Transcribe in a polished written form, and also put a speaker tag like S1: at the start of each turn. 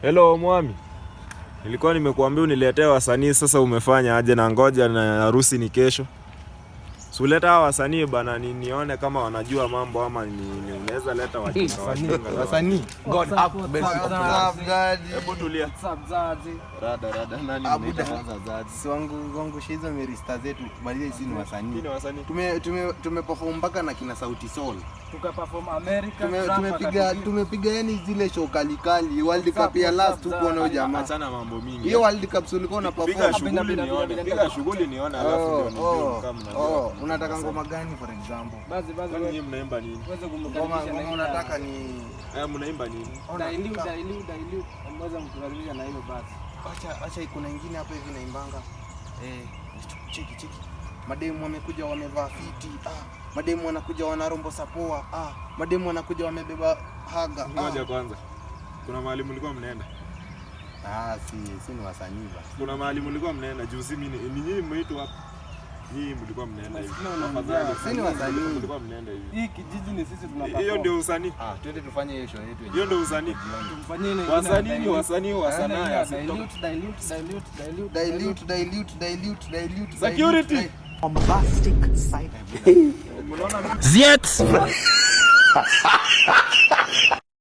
S1: Hello mwami. Nilikuwa nimekuambia uniletee wasanii, sasa umefanya aje? Na ngoja, na harusi ni kesho. Si uleta hawa wasanii bana, nione kama wanajua mambo ama ni unaweza leta wajinga wajinga.
S2: Wasanii.
S3: God have mercy upon us.
S1: Hebu tulia.
S2: Rada rada, nani mnaita kwanza zazi? Si wangu wangu hizo mirista zetu, bali sisi ni wasanii.
S1: Ni wasanii.
S2: Tume perform mpaka na kina Sauti Sol.
S4: Tuka perform America.
S2: Tumepiga tumepiga yani zile show kali kali. World Cup ya last tu kuona huyo jamaa.
S1: Achana mambo mingi.
S2: Hiyo World Cup si ulikuwa una
S1: Piga
S2: perform.
S1: shughuli nione. Piga shughuli nione, alafu
S2: Oh,
S1: ndio nijue
S2: oh,
S1: kama mnajua.
S2: oh, unataka ngoma gani, for example?
S4: Basi basi.
S1: Kwani nyinyi mnaimba nini?
S4: Uweze
S2: Ngoma
S4: kumkaribisha na
S2: ngoma
S4: ile
S2: unataka ni
S1: Eh, mnaimba nini?
S4: Dilute, dilute, dilute. Ameweza kumkaribisha na hiyo basi.
S2: Acha acha, kuna ingine hapa hivi naimbanga. Eh, cheki cheki. Mademu wamekuja wamevaa fiti. Ah, mademu wanakuja wanarombo sapoa. Ah, mademu wanakuja wamebeba haga.
S1: Ngoja
S2: Ah,
S1: kwanza. Kuna mahali mlikuwa mnaenda?
S2: Ah, si ni wasanii basi.
S1: Kuna mahali mlikuwa mnaenda juu si mimi ni nyinyi mmeitwa hapa. Nyinyi mlikuwa mnaenda hivi. Tafadhali.
S2: Si ni wasanii.
S1: Mlikuwa mnaenda hivi.
S4: Hii kijiji ni sisi tuna perform.
S1: Hiyo ndio usanii.
S2: Ah, twende tufanye hiyo show yetu.
S1: Hiyo ndio usanii.
S4: Tumfanyie ile ingine.
S1: Wasanii ni wasanii wa sanaa ya
S4: Dilute, dilute, dilute, dilute.
S2: Dilute, dilute, dilute, dilute.
S1: Security.
S2: Dilute.
S5: Bombastic side.
S1: Mnaona
S3: Ziet!